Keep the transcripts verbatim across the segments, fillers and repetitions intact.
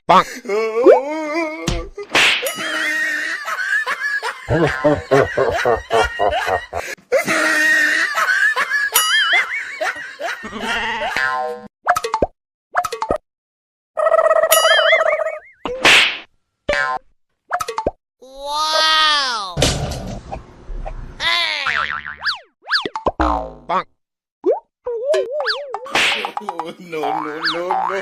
Wow! Hey! No, no, no, no.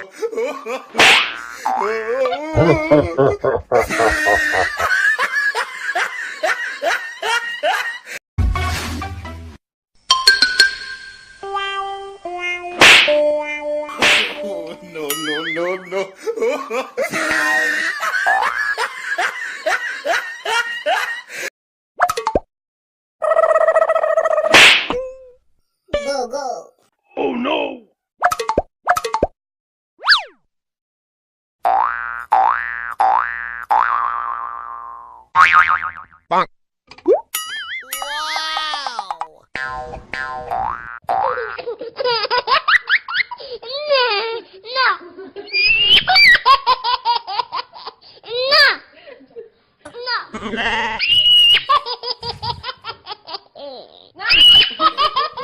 No, no, no, no. Go, go. Oh no! Wow! No! No! No!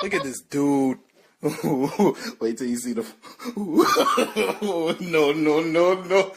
Look at this dude. Wait till you see the. No, no, no, no.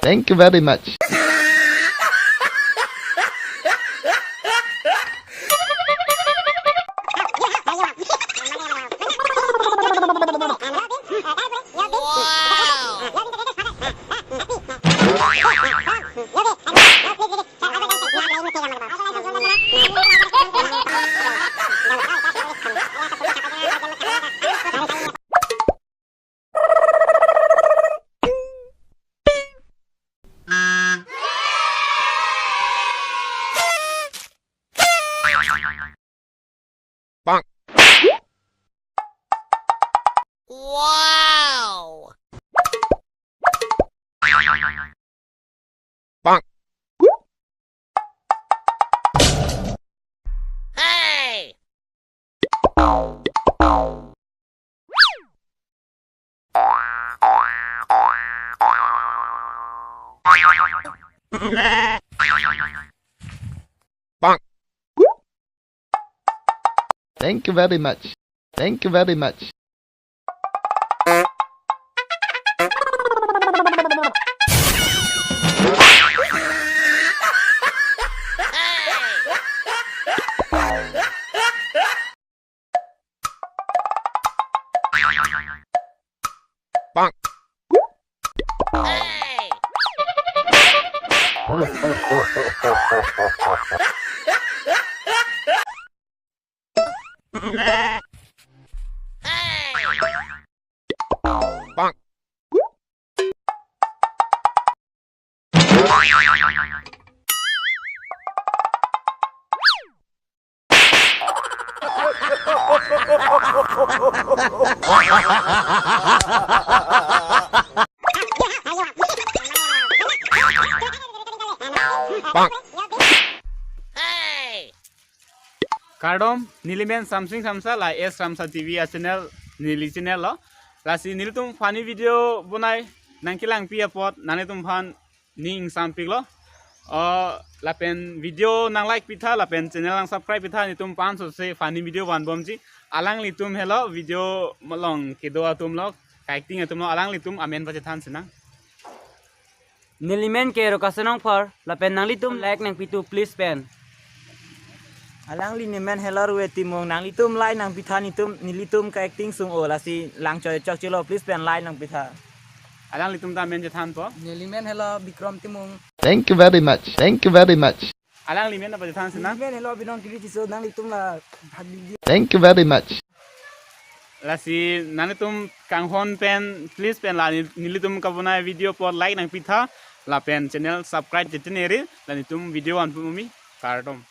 Thank you very much. Thank you very much. Thank you very much. Kardom, neli men Samsing Samsa, la S Samsa T V a channel, neli channel lo. Lasi nelitum funny video bonai nangkelangpi apot nanglitum aphan ning sampik lo. O, lapen video nang like pitha, lapen channel nang subscribe pitha, netum aphan sose funny video vanbomji. Alanglitum helo video malong kedo atum lo, ka-acting atum lo, alanglitum amen pachethan sinang. Neli men ke Rokasenong Phar, lapen nanglitum like nangpithu please pen. Alangli nemen helo Ruwe Timung, nanglitum like nangpitha, netum, nelitum ka-acting sung-o, lasi lang choi chok chilo, please pen like nangpitha. Alanglitum ta men chethanpo. Neli men helo Bikrom Timung. Thank you very much. Thank you very much. Alangli men ta pachethan sinang. Neli men helo Binong Kiri Tisso, nanglitum la bhag di. Thank you very much. Lasi nanglitum kanghon pen please pen la neli-, nelitum kabonai video apot like nangpitha, lapen channel subscribe cheten eri, la netum video vanpo mi, kardom.